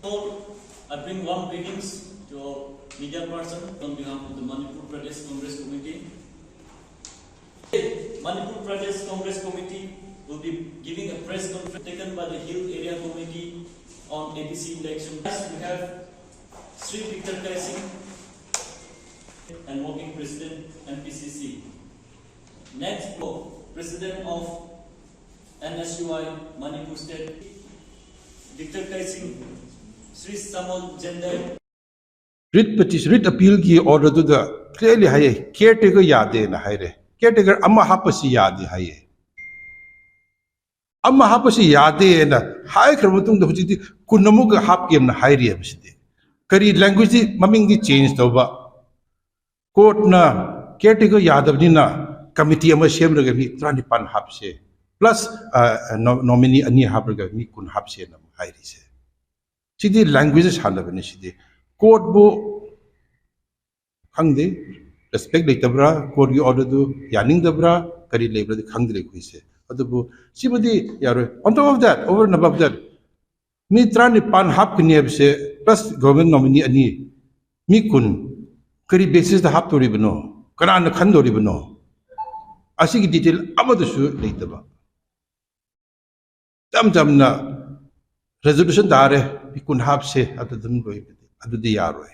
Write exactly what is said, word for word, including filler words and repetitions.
I bring warm greetings to our media person on behalf of the Manipur Pradesh Congress Committee. Manipur Pradesh Congress Committee will be giving a press conference taken by the Hill Area Committee on A D C election. Next, we have Sri Victor Kaising and Working President, N P C C. Next, President of N S U I Manipur State, Victor Kaising, Sri Samol Jendai. Writ petition, writ appeal ꯒꯤ order ꯗꯨꯗ clearly ꯍꯥꯏꯌꯦ, caretaker ꯌꯥꯗꯦꯅ ꯍꯥꯏꯔꯦ꯫ Caretaker ꯑꯃ ꯍꯥꯞꯄꯁꯤ ꯌꯥꯗꯦ ꯍꯥꯏꯌꯦ꯫ ꯑꯃ ꯍꯥꯞꯄꯁꯤ ꯌꯥꯗꯦꯅ ꯍꯥꯏꯈ꯭ꯔꯕ ꯃꯇꯨꯡꯗ ꯍꯧꯖꯤꯛꯇꯤ ꯀꯨꯟ ꯑꯃꯨꯛꯀ ꯍꯥꯞꯀꯦꯅ ꯍꯥꯏꯔꯤ ꯍꯥꯏꯕꯁꯤꯗꯤ꯫ ꯀꯔꯤ language ꯗꯤ ꯃꯃꯤꯡꯗꯤ change ꯇꯧꯕ꯫ Court ꯅ caretaker ꯌꯥꯗꯕꯅꯤꯅ committee ꯑꯃ ꯁꯦꯝꯂꯒ ꯃꯤ ꯇꯔꯥꯅꯤꯄꯥꯟ ꯍꯥꯞꯁꯦ꯫ Plus, ꯑ, no-, nominee ꯑꯅꯤ ꯍꯥꯞꯂꯒ ꯃꯤ ꯀꯨꯟ ꯍꯥꯞꯁꯦꯅ ꯑꯃꯨꯛ ꯍꯥꯏꯔꯤꯁꯦ꯫ ꯁꯤꯗꯤ language ꯁꯥꯟꯅꯕꯅꯤ ꯁꯤꯗꯤ꯫ Court ꯕꯨ ꯈꯪꯗꯦ, respect ꯂꯩꯇꯕ꯭ꯔꯥ, court ꯀꯤ order ꯗꯨ ꯌꯥꯅꯤꯡꯗꯕ꯭ꯔꯥ, ꯀꯔꯤ ꯂꯩꯕ꯭ꯔꯥꯗꯤ ꯈꯪꯗ꯭ꯔꯦ ꯑꯩꯈꯣꯏꯁꯦ꯫ ꯑꯗꯨꯕꯨ ꯁꯤꯕꯨꯗꯤ ꯌꯥꯔꯣꯏ꯫ On top of that, over and above that, ꯃꯤ ꯇꯔꯥꯅꯤꯄꯥꯟ ꯍꯥꯞꯀꯅꯤ ꯍꯥꯏꯕꯁꯦ, plus government nominee ꯑꯅꯤ, ꯃꯤ ꯀꯨꯟ, ꯀꯔꯤ basis ꯇ ꯍꯥꯞꯇꯣꯔꯤꯕꯅꯣ? ꯀꯅꯥꯅ ꯈꯟꯗꯣꯔꯤꯕꯅꯣ? ꯑꯁꯤꯒꯤ detail ꯑꯃꯗꯁꯨ ꯂꯩꯇꯕ꯫ ꯏꯆꯝ ꯆꯝꯅ resolution ꯇꯥꯔꯦ, ꯃꯤ ꯀꯨꯟ ꯍꯥꯞꯁꯦ, ꯑꯗꯨ ꯑꯗꯨꯝ ꯂꯣꯏꯕꯗꯤ, ꯑꯗꯨꯗꯤ ꯌꯥꯔꯣꯏ꯫